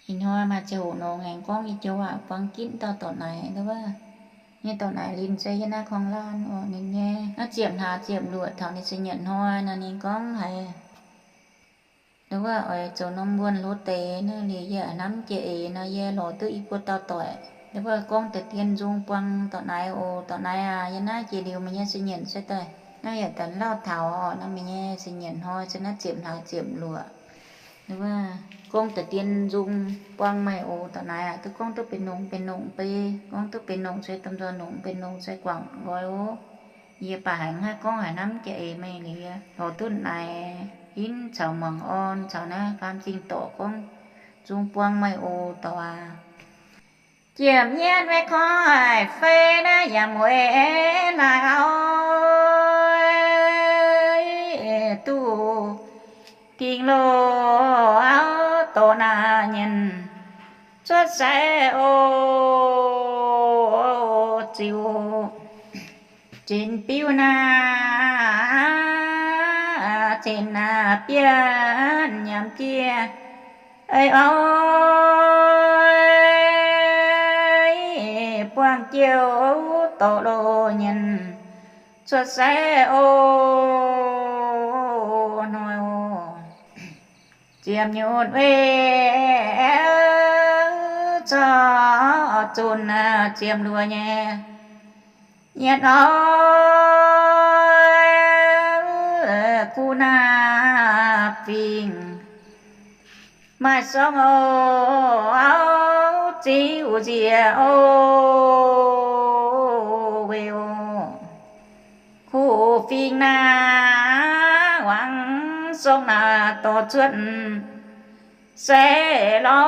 Ih hnoi maaih ziangh hoc nongx aengx gorngv nyei joux waac buang ginv dauh dorc Naaic. Wuov nyei dorc Naaic Linh se yie naaiv korng laanh oc. Ninh nyei naaiv ziepc hlaax ziepc luoqc taux ninh se nyietc hnoi nor, ninh gorngv haiz wuov oix zoux norm wuonh hlo deix nor, liuz yie hnamv jiex eix nor, yie lorz duqv i buo dauh doic. Wuov gorngv deix dien nzung buang dorc Naaic oc. Dorc Naaic aac, yie naaiv jiex liuz meih nyei se nyietc se daaih, naaiv yaac daaih lauh taux oc, naaiv meih nyei se nyietc hnoi se naaiv ziepc hlaax ziepc luoqc. Wuov gorngv deix dien nzung buang meih oc. Dorc Naaic aac, duqv gorngv duqv benx nongx benx nongx bei, gorngv duqv benx nongx se domh nzoih nongx, benx nongx se guangc nqoi oc. Yie baac haiz mv haih gorngv, haiz hnamv jiex eix meih liuz, yie lorz duqv naaic hinv caux muangx orn caux naaiv faam zingh dorc gorngv nzung buang meih oc, dorc aac. Jiem nyienv maiv koiv fei naaiv yaac mueiz laaix auv duqv dingh loh auv dorc naaic nyienz cuotv sai oc. Ziux zinh biuv naaiv zinh naaiv bienv nyiemc jiex ei auv buangh jouh dorc loh nyienz cuotv sai oc. Hnoi oc, ziepc nyutc weih corc zunh ziepc luoqc nyei yietc auv kuv naaiv fingx maaih song oc, auv ziux nziex oc, weic oc. Kuv fingx naaiv wangc song naaiv dorh cuotv se lorz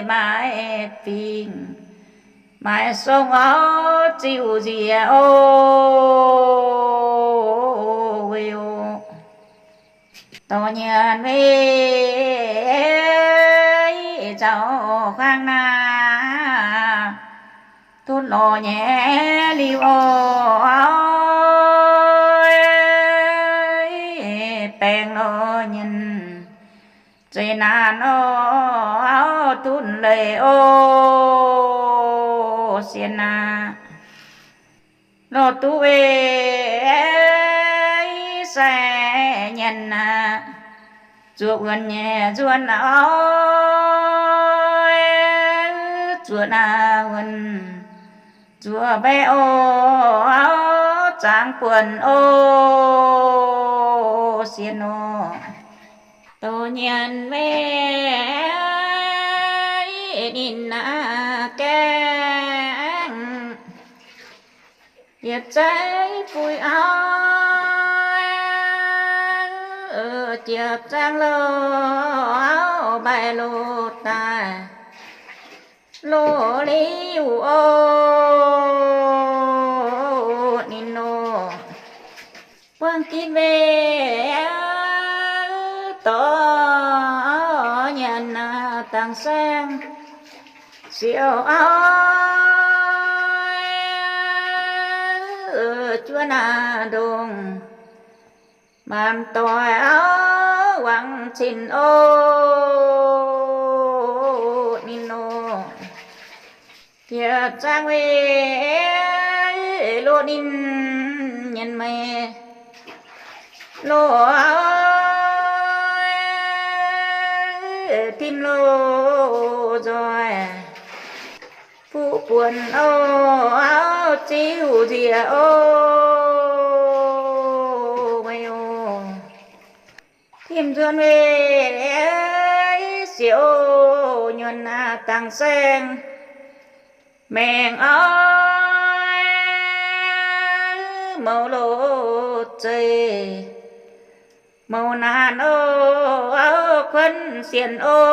maaih fingx maaih song auv ziux nziex oc, weic oc. Dorh nyienz weih zaux huaang naaiv duqv lorz nyei liuz oc, baengh lorz nyienz zeix naanc oc, duqv leiz oc, sienx aqv. Lorh duqv weih sai nyanc aqv, zuoqc wuonc nyei nzuonx auv, zuoqc naaiv wuonc zuoqc mbaeqc oc, auv zangx buonc oc, sienx oc. Dorh nyienz weih ninh naaiv gaengh yietc zangv fuix auv, jiepc zangv loh auv mbaih loh daaih loh liuh oc, ninh oc. Buangh ginv weih dorh nyanc dangc saeng siouc auv, juov naaiv ndongh maanc doic auv wangc cin oc, ninh oc. Jiepc zangv weih loh ninh nyanc meih loh auv, tim loh nzoih fuqv buonc oc, auv ziux nziex oc, weic oc. Tim nzuonx weih siouc nyuonh dangc saeng maengc auv, mouz loz zeih mouz naanc oc, auv kuonv sienx oc,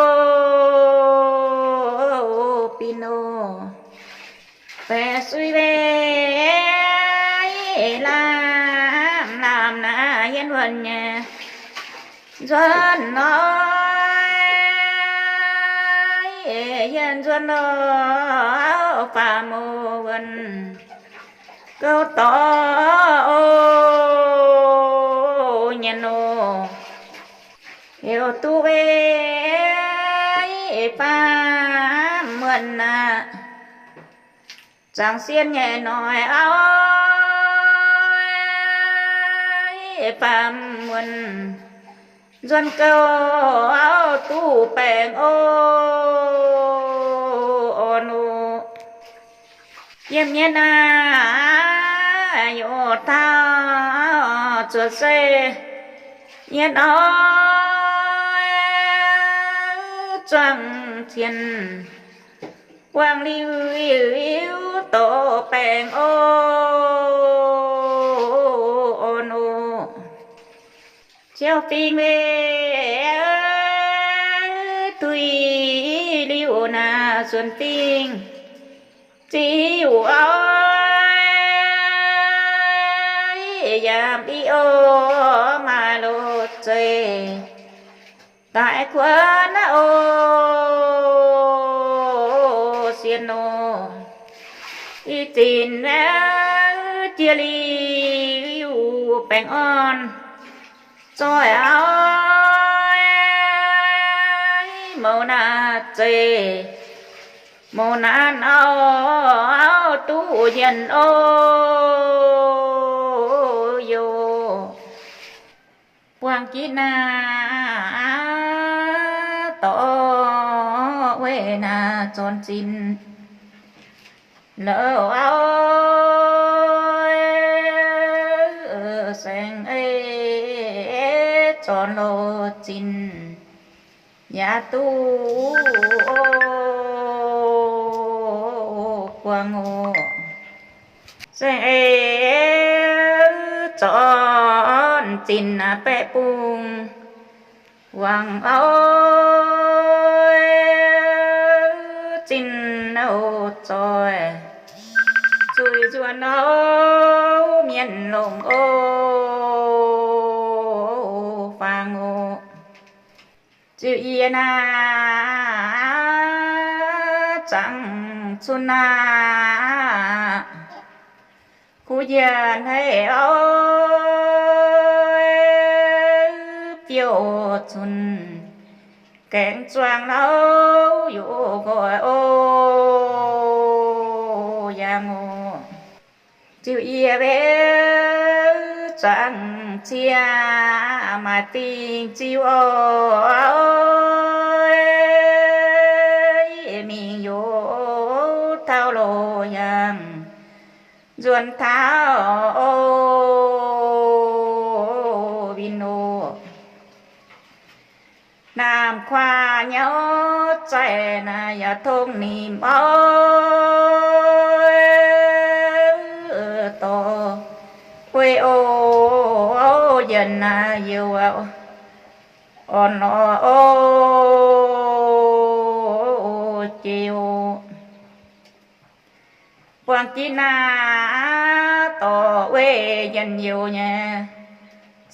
bin oc. Baeqc suiv weih lamh lamh naaiv yienh wuonh nyei nzuonx nor, yienh nzuonx nor, faam mouz wuonh gouv dorh oc, nyanc oc. Heuc duqv ei faam muonh aqv. Zaangc sien nyei noic auv, faam muonh nzuonx gouv auv duqv baengh oc, orn oc. Yiem nyei naaiv youc taux zuotc sei, yie noic zuangx cien, buangh liuz dorh baengh oc, orn oc. Ciouv fingx weih tuix liuz naaiv suonc fingx ziux auv, yaac mv oix maaih loz-zeic daaih kuonx naaiv oc, sienx oc. Ih zinc jiex liuz baengh orn zoih auv, mouz naaiv zeiz, mouz naaiv auv, auv duqv nyienx oc, yoc. Buangh jiex naaiv dorh weih naaiv zornc zinh, loz auv saeng-eix zornc loz zinh yaac duqv buangh oc. Saeng-eix zornc zinh naaiv baeqc bung wangc auv, zinh auv zoih zuiz nzuonx auv mienh longc oc, faang oc. Ziouc yie naaiv zaangc cun aqv, kuv njiec hneiv auv, biouv cun gaengh zuangx lauv yoc nqoi oc, yangh oc. Ziouc yie mbenc zuangx cie, maaih dingh ziux oc, mingh yoc taux loz yangh nzuonx taux oc, win oc. Naamh kuaav nyauv zaih naaiv yaac tongx nimc auv, dorh weih oc, njienc naaiv youz orn lorz oc, jiex oc. Buangh jiex naaiv dorh weih njien-youh nyei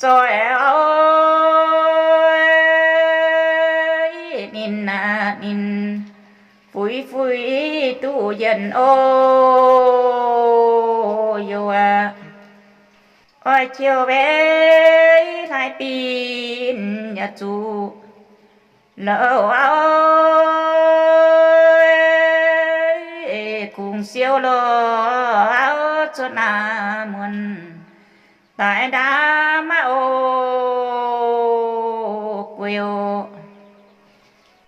zoih auv, ninh naaiv ninh fuix fuix duqv njien-youh oc, youh aac. Oix jouh mbenc hlaaix bin yaac zuqc louh auv, kungx siou lorz auv cuotv naaiv muonc daaih ndaam aqv oc, guei oc.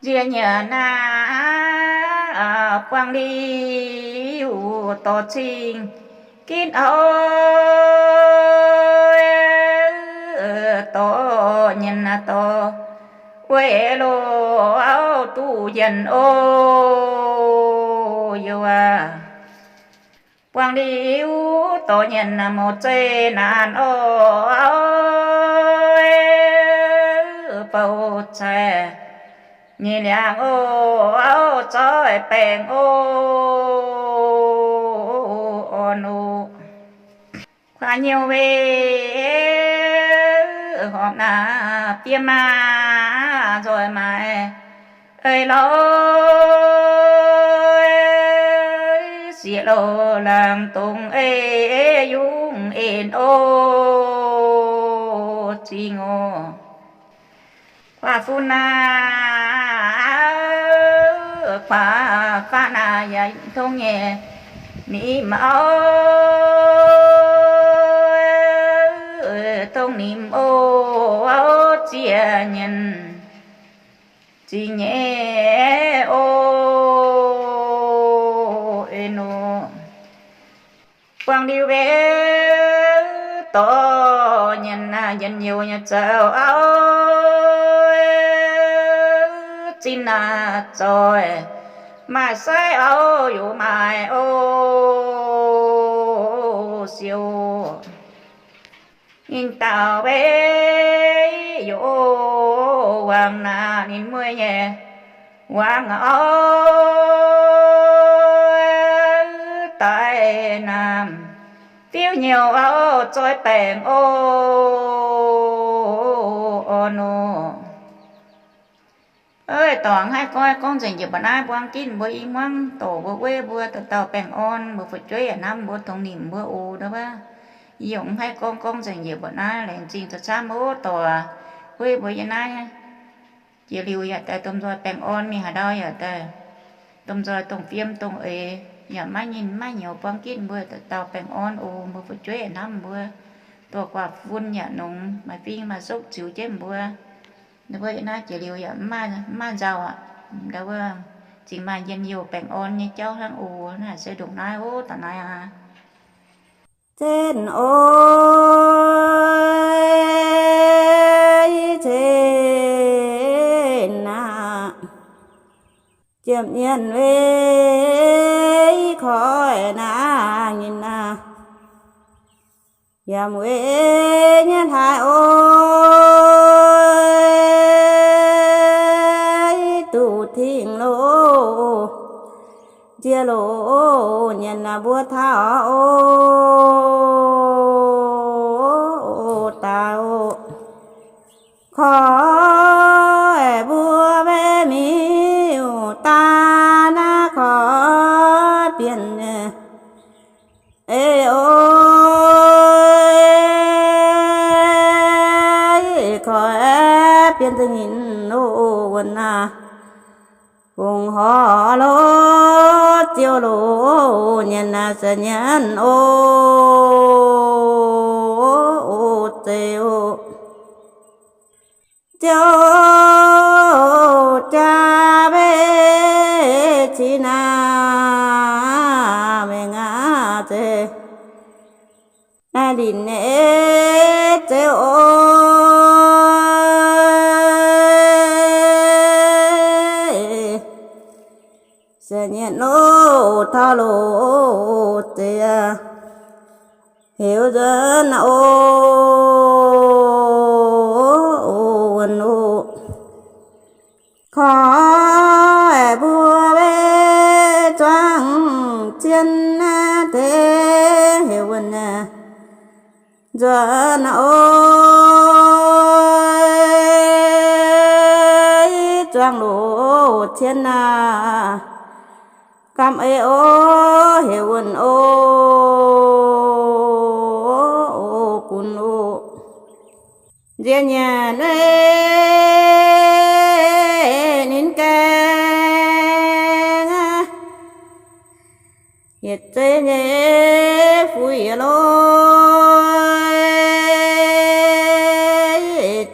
Nziex nyanc naaiv buangh liuz dorh cing ginv auv, dorh nyanc naaiv dorh weih loz auv duqv nyanc oc, youh aac. Buangh liuz dorh nyanc naaiv mouz zeiv naanc oc, bou caix nyei liangx oc, zoih baengh oc, orn oc. Kuaav nyouh weih horpc naaiv fiev maa nzoih maaiz ei lorz sieqv loz laangz dongh ei yungz en oc, zingh oc. Fun aac, guaax faqv naaic yaac tongx nyei, ninh mv auv tongx ninh mv oc, ziex nyanc zingh nyei oc. Ih nor buangh liuz mbuo dorh nyanc, njien-youh nyei zoux auv zinh naaic zoih, maaih sai auv yaac maaih oc siou. Ninh dauh mbuo yaac wangc naaic ninh mueiz nyei wangc auv daaih naaic, fiuv-nyouz auv zoih baengc oc, orn oc. Ov, dorngx haih gorngv, gorngv nzengc njiec mba'naaiv buang ginv mbuo i hmuangv dorc mbuo, weiv mbuo, dauh dauh baengh orn, mbuo fu'jueiv yaac hnamv mbuo, tongx nimc mbuo oc. Ndau wuov, yie yaac mv haih gorngv, gorngv nzengc njiec mba'naaiv, laengz zingh camv-camv ov dorc, weiv mbuo yiem naaiv. Jiex liuz yaac daaih domh nzoih baengh orn, mingh haaix ndau yaac daaih domh nzoih dongh fiem dongh eix, yaac maiv nyinh maiv nyouz buang ginv mbuo dauh dauh baengh orn oc. Mbuo fu'jueiv yaac hnamv mbuo, dorh guaax fun yaac nongx, maaih fing maaih sokv ziux jienv mbuo. Ninh mbuo yiem naaiv jiex liuz yaac mv maaih nzauh aqv. Ndau wuov, zingc maaih njien-youh baengh orn nyei jauv hnangv oc. Naaiv se ndongc naaiv ov, da'naaiv aqv. Zenv oix zenv aqv, ziepc nyeic weic koiv naaiv nyei naaiv, yaac weic nyei hlaax oix duqv tingx loh, nziex loh nyanc naaiv mbuo taux oc, daaih oc. Koiv mbuo maiv miuc daaih naaiv koiv bienh nyei. Eix oc, koiv bienh za'nyinc loh wuonh naaiv, fongc horc loh, ziouc loh nyanc naaiv se nyanc oc, oc, zeiz oc. Ziouc jaa mbeih cin aac, mengh aac, zeiz naaiv linc nyei zeiv oc. Se nyanc loh taux loh zeiz aac, heuc nzuonx oc, wuonh oc. Koiv mbuo maiv zuangx cien naaiv deix heuc wuonh nzuonx oc, zuangx loh cien aac, gamh eix oc, heuc wuonh oc, gunv oc. Nziex nyanc weic ninh gaengh aqv, yietc zeiv nyei fu'juv loh,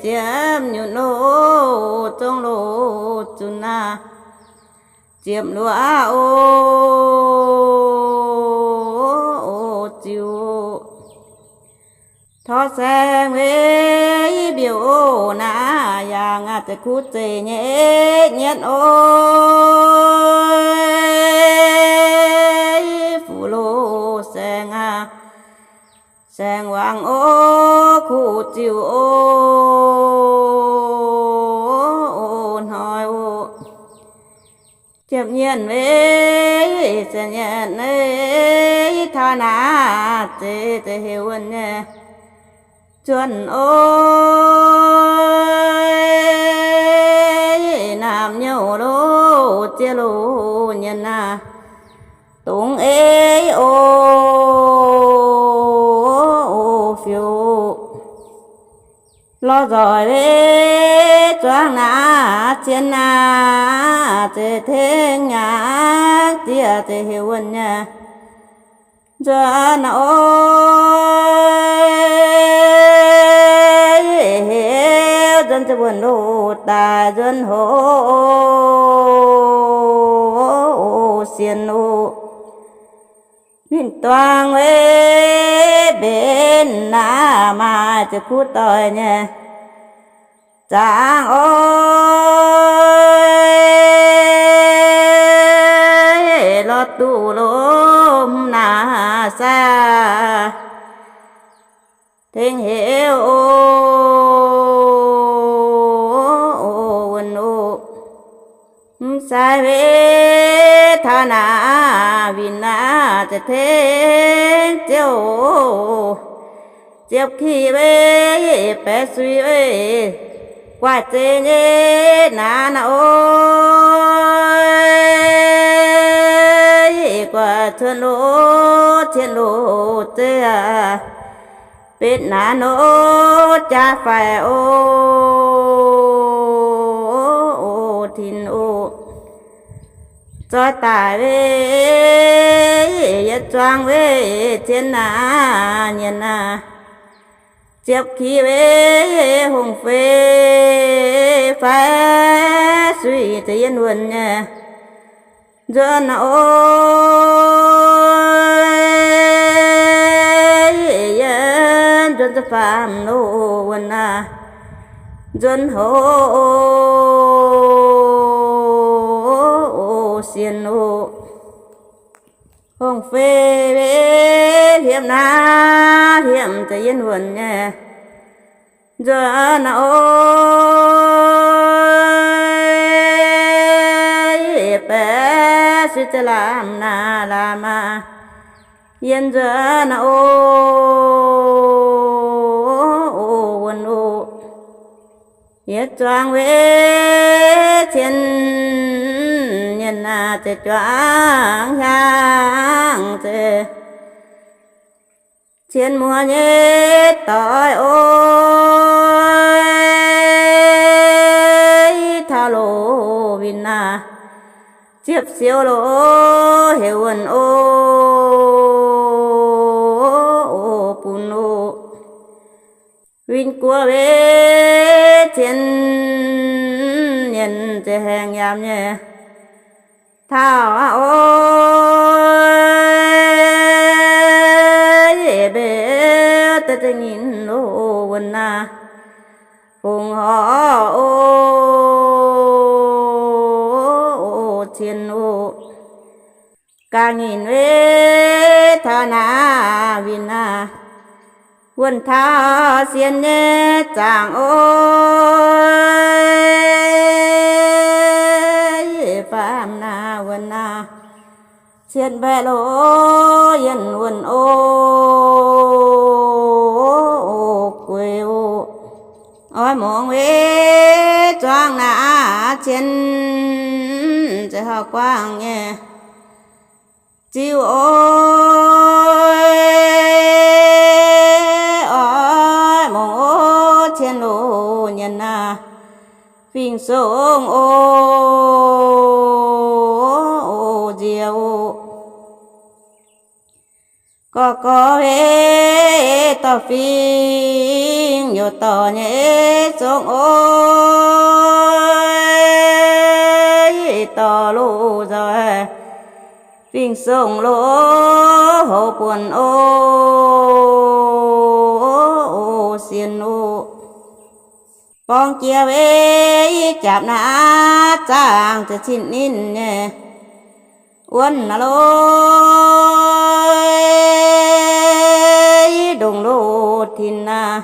ziepc nyunc loh, zong loh zunc aac, ziepc luoqc oc, ziux torv saeng weic mbiouh oc, naaiv yangh aac, zeiv kuv zeiz nyei nyietv oc, fuqv loh saeng aac, saeng wangc oc, kuv ziux oc, hnoi oc. Ziepc nyienh weic se nyanc weic taux naaiv zeiv, zeiv heuc wuonh nyei zuonc oc, naamh nyouh loh, ziex loh nyanc aac, dongh eix oc, fiuv Lorz nzoih we zuangx naaiv cien naaiv, zeiz tengx nyaangc diev zeiz heuc wuonh nyei. Nzuonx naaiv oc, heuc nzuonx ziepc wuonh loz daaih nzuonx hoc sienx oc. Ninh duangx we mbenc naaiv maaih ziepc kuv doic nyei. Zaangc oc, lorz duqv lomh naaiv sai aac, tengx heuc oc, wuonh oc. Mv sai we taux naaiv winh naaiv, zeiz tengx ziouv oc. Ziepc ki we baeqv sui we guaaih zeiz nyei naaiv naaiv oc, guaaih cuotv loz cien loz zeiv aac, betv naaiv nor jaa faix oc, o, tin oc. Zoih daic we yietc zuangx we cien naaiv nyienx naaiv, ziepc ki we hungh fei fai suiv deix yienh wuonh nyei. Nzuonx naaiv oc, yie nzuonx ziepc faam loz wuonh naaiv, nzuonx hoc sienx oc. Hungh fei we hliemv naaiv hliemv deix yienh wuonh nyei. Nzuonx naaiv oc, baeqv suiv zeiv lamh naaiv lamh aqv. Yie nzuonx naaiv oc, wuonh oc. Yietc zuangx we cien nyienx naaiv, zeiz juangc hnyangx zeiz cien muoz nyei doic oc. Taux loz winh naaiv, ziepc siou loz heuc wuonh oc, bun oc. Winh guoqv we cien nyienx, zeiz haengh yaac nyei. Taux aqv oc, mbe deix za'nyinc loz wuonh naaiv, fungx horc oc, cien oc. Ga'nyinc we taux naaiv winh naaiv, wuonh taux sienx nyei zaangc oc. Faam naaiv wuonh naaiv, cien mbaeqc loz yienh wuonh oc, gueix oc. Oix mungx we zuangx naaiv cien, zeiz horh guangc nyei. Ziux oc, oix mungx oc, cien loz nyienx naaiv, fingx-songh oc, nziex oc. Gorx-gorx hei dorh fingx youc dorh nyei songh oc, dorh loz nzoih fingx-songh loz houx buonc oc, sienx oc. Borngz jiex we i japc naaiv zaangc za'gengh cin ninh nyei. Wuonh naaiv loz, i ndongc loz tin naaiv,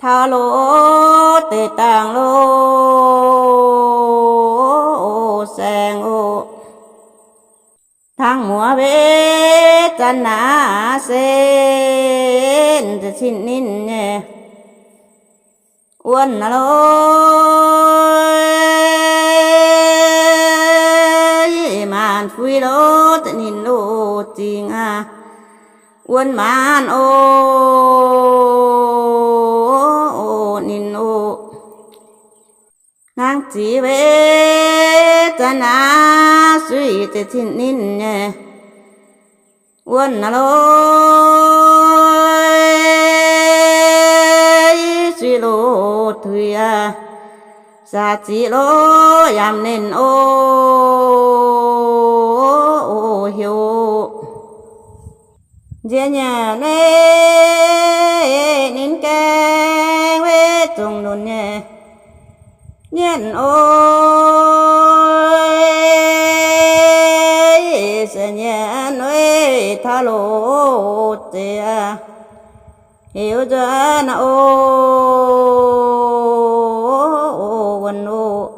taux loz deix dangh loz saeng oc. Hnangv muoz we zanc naaiv se za'gengh cin ninh nyei. Wuonh naaiv loz, maanc fuix loz za'gengh ninh loz zingh aqv. Wuonh maanc oc, ziqc weic zanc naaiv suiv zeiv cin ninh nyei wuonh loz, suiv loz tuix aqv, saax ziqc loz yaac ninh o heuc. Nziex nyanc weic ninh gaeng weic zongc lunc nyei nyanc oc, se nyanc weic taux loz zeiv aqv, heuc nzuonx o wuonh oc.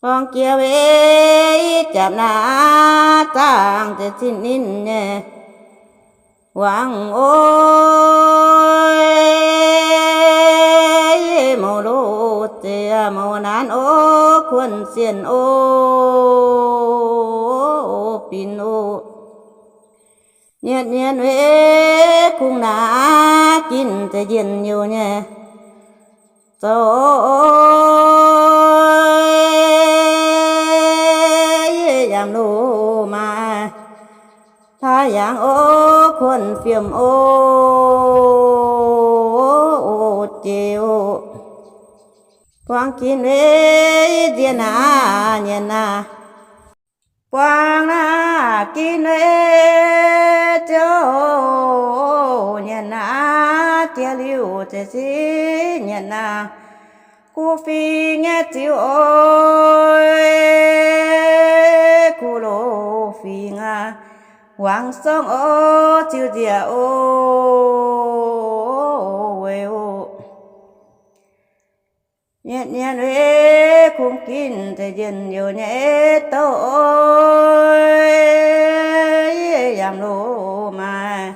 Buang jiex weic japc naaiv zaangc zeiv cin ninh nyei wangc oc, mouc loz zeiv mouc naanv oc, kuonx sienh oc, binc oc. Nyanc nyanc weic kungx naaiv ginv zeiv njien-youh nyei zoux yie yangh loz maaih hlaax yangh oc, kuonx fiem oc, jiex oc. Buang ginv weic nziex naaiv nyanc naaiv, buang naaiv ginv weic ziouc nyanc naaiv jiex liuz zeiv sic nyanc naaiv, kuv fingx nyei ziux oc, kuv loz fingx aqv, wangc sorng oc, ziux nziec oc, weic oc. Nyanc nyanc weic kungx ginv zeiv njien-youh nyei douc oc, yie yangh loz maaih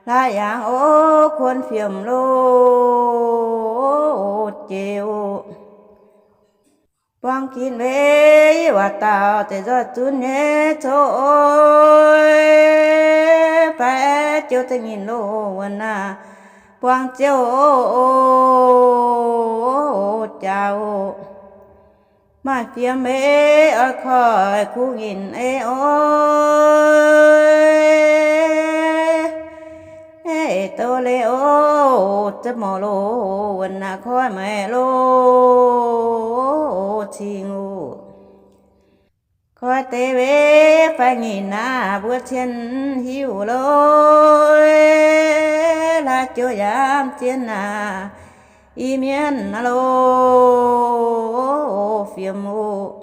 hlaax yangh oc, kuonx fiem loz jiex oc. Buang ginv weic yie waac dauh zeiv nzoih zunv nyei coqv oc, fai jiouv za'nyinc loz wuonh naaiv buang ziouc oc, jaax oc. Maaih fiem weic oix koiv kuv nyinc ei oc, ei douc leiz oc, za'morc loz wuonh naaiv koiv meih loz cing oc. Koiv deix weic fai nyinc naaiv mbuo cien hiuv loz, laaix joux yaac zien naaiv Iu-Mienh loz fiem oc.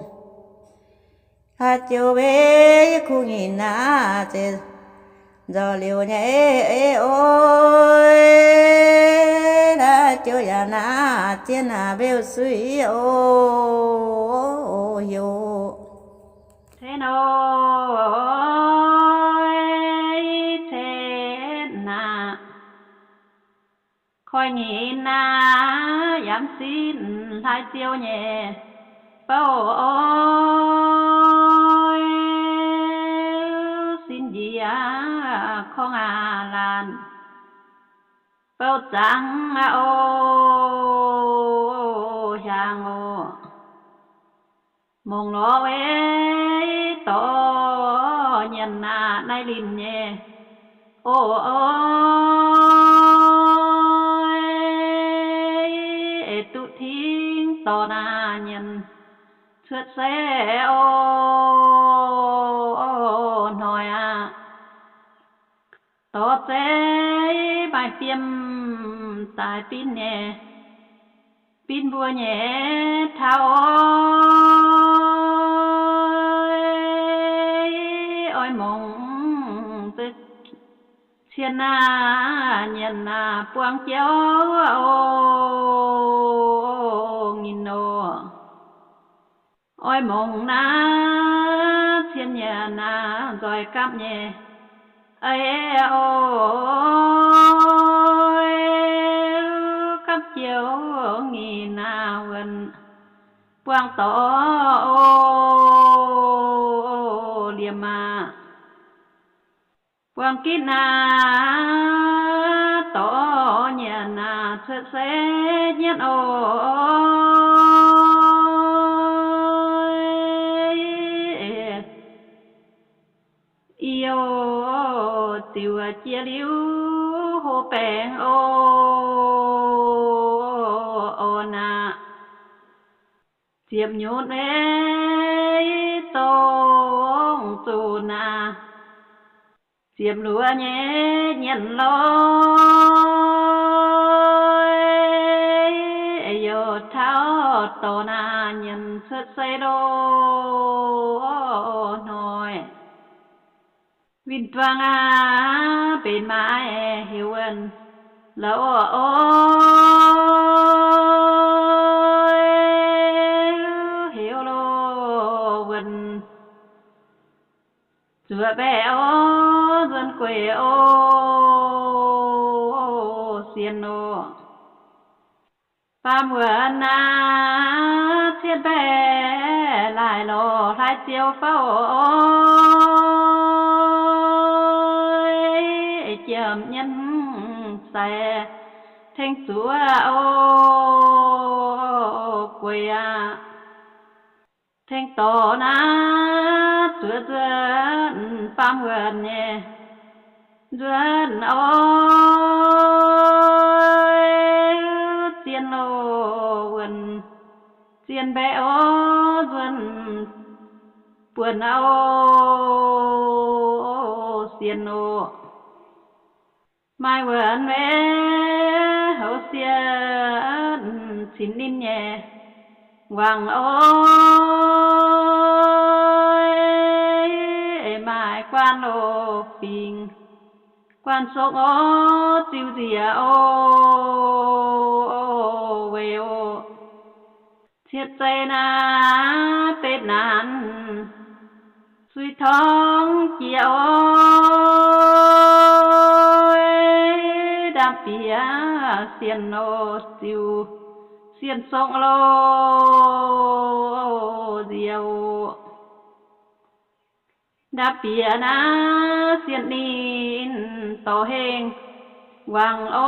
Laaix joux weic yie kuv nyinc naaiv zeiz nzorc liouc nyei ei oc, laaix joux yaac naaiv zien naaiv mbeu suiv oc, heuc. Cen oc, cen naaiv. Koiv nyei naaiv yaac sin hlaaix ziouv nyei bouh oc, sin njiec korng aav laanh bouh zaangc aqv oc, hiaangx oc. Mongh lorz weic dorh nyanc naaiv naaiv linh nyei oc, oc, ei duqv tingx dorh naaiv nyanc cuotv seix oc, hnoi aqv. Dorh zeiv maaih fiem daaih binv nyei, binv mbuo nyei taux oc, oix mongh cien naaiv nyanc naaiv buang jiex oc, nginh oc. Oix mongh naaiv cien nyanc naaiv nzoih gapv nyei ei oc, gapv jiex nginh naaiv wuonh buang dorh oc, liemh aqv. Buang ginv naaiv dorh nyanc naaiv cuotv seix nyanc oc. jiex liuz hlo baengc oc, orn aqv. Ziepc nyutc meiv dongh zunh aqv, ziepc luoqc nyei nyanc lorz, youh taux dorh naaiv nyanc cuotv seix loz hnoi. Winh-duangh aac, mbenc maaih heuc wuonh la'oc oc, heuc loz wuonh zuoqc mbaeqc oc, nzuonx gueic oc, sienx oc. Baamh wuonh aac, cietv mbaeqc laaih lorh hlaaix ziouc fauv oc, jiem nyienv sai tengx zuoqc oc, gueic aqv. Tengx dorh naaiv zuoqc nzuonx baamh wuonh nyei nzuonx oc, zien loz wuonh, zien mbaeqc oc, nzuonx buonc oc, sienx oc. Maaih wuonh maiv houv sienx cin ninh nyei wangc oc, maaih guanh loz-fingx, guanh sokv oc, ziux nziex oc, weic oc. Cietv zeiz naaiv betv naanc, suiv torngv jiex oc, ndapv bieqc sienx oc, ziux sienx sokv loz nziex oc. Ndapv bieqc naaiv sienx ninh dorh hengh wangc oc,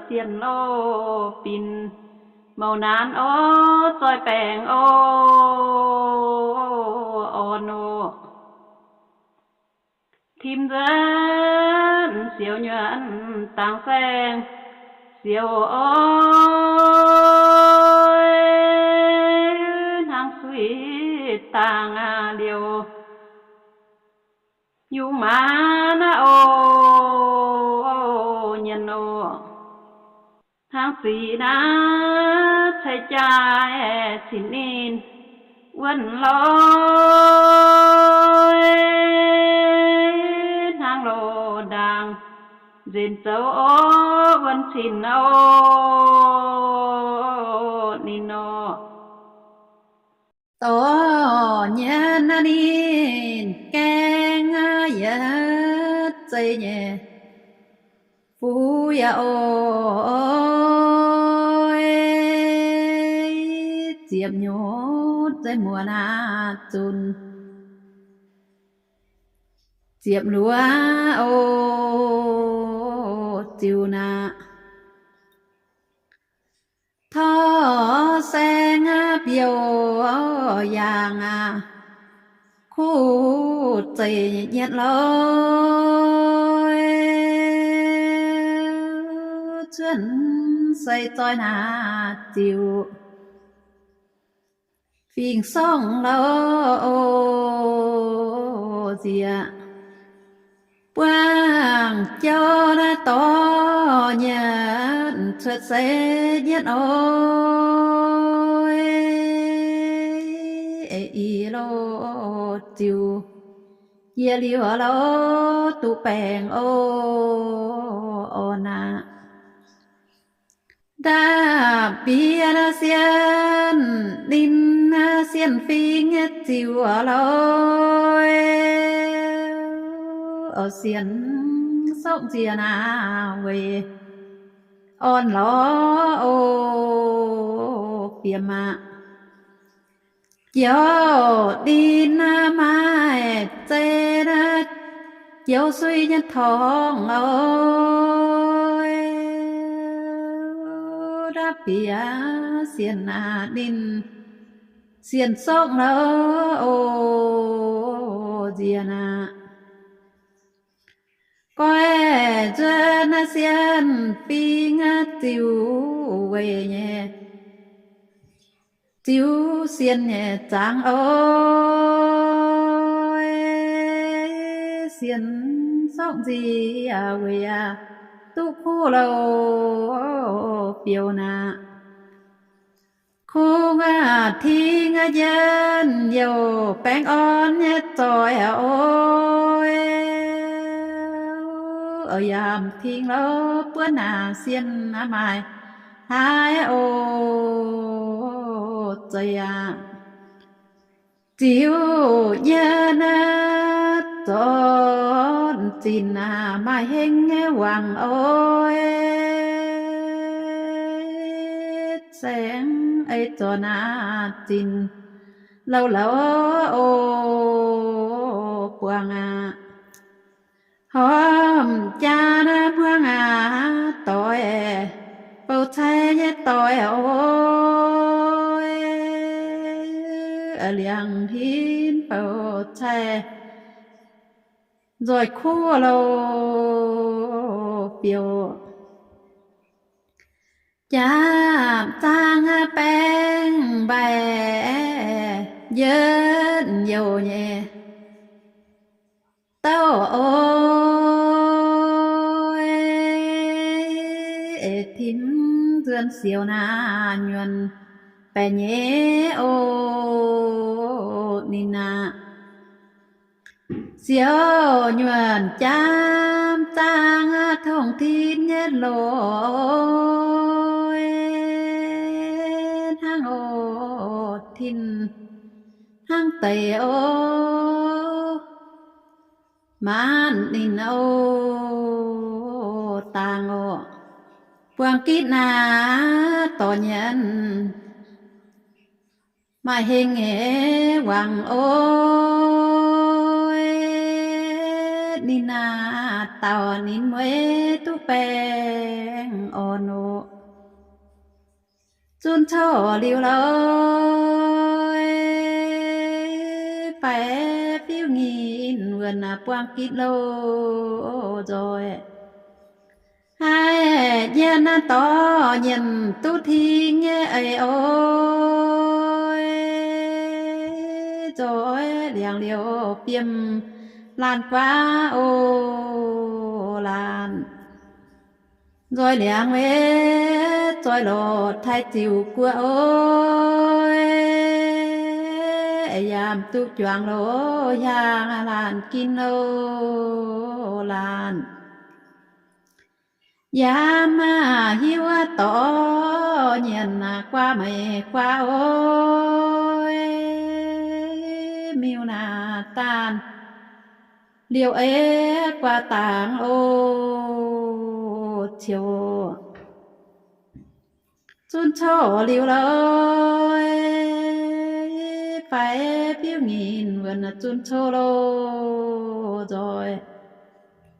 sienx loz binc mouc naanc oc, zoih baengc oc, orn oc. Tim nzuonx siouc nyuonh dangx saeng siouc oc, hnangv suiv dangh liouh yungz maanz naaiv oc, nyienx oc. Hnangv ziqc naaiv ceix jaaix cin ninh wuonv lorz, hnangv loz ndaangc nzenc zoux oc, wuonv cin oc, ninh oc. Dorh nyienx naaiv ninh gaengh yietv zei nyei fuqv yaac oc, ziepc nyutc zei muonz aqv zunc ziepc luoqc oc ziux naaic. Torv saeng biouv yaangh aqv, kuv zeiz nyietv lorz, cuotv seix zoih naaic ziux fingx sorngv lorz nziex. Buangh jauv naaiv dorh nyietv cuotv seix nyietv oc, eix i loz ziux yie liuz lorz duqv baengh oc, orn aqv. Ndapv bieqc naaiv sienh ninh sienh fingx ziux lorz, sienh sokv nziex naaic weic orn lorz oc, fiem aqv. Joux ninh maaih zei naaiv joux suiv nyei torngv oc, ndapv bieqc sienh aqv ninh sienh sokv lorz oc, nziex aqv. Goiv nzuonx sienh fingx ziux weic nyei, ziux sienh nyei zaangc oc. Sienh sorqv nziex weic aqv, duqv kuv louh bioux naaic. Kungx tingx jienv youh baengh orn nyei zoih oc. Yaac tingx louh buonv naaic sienh maaih haaix oc zeiz aqv. Ziux nyei naaiv zorqv zinc aac maaih heng nyei wangc oc. Saengv ei zorqv naaiv zinc louh louh oc buangh aqv. Horpc jaa naaiv hmuangv aac doix, bouh cai nyei doix oc. Liangx hinv bouh cai nzoih kuv louh bioux. Jaapv zaang baeng mbaih yietv youh nyei douh oc. Timv nzuonx siouc naaiv nyuonh baeqc nyeiz oc. Ninh aqv, siouc nyuonh jaapv zaang tongh tin nyei loz, hnangv oc tin hnangv deix oc. Maanc ninh oc dangx oc, buangh gitv naaiv dorh nyanc maaih heng nyei wangc oc. Ninh naaiv dauh ninh mueiz duqv baengh orn oc. Zunv coqv liuz lorqc, faix biuv nyinh wuonh buangh gitv loh nzoih. Haiz nyanc dorh nyanc duqv tingx nyei eix oc. Nzoih liangx liouh fiem laanh guaav oc laanh. Nzoih liangx weic zoih loc taaih ziux guoqv oc. Yaac duqv juangc loh hiaang laanh ginh loh laanh. Yaac maaih hiuv dorh nyanc guaav meih guaav oc. Miuc naaiv daanh liouh ei guaav dangx oc ciouc. Zunv coqv liuz lorqc, faix biuv nyinh wuonh zunv coqv loh nzoih.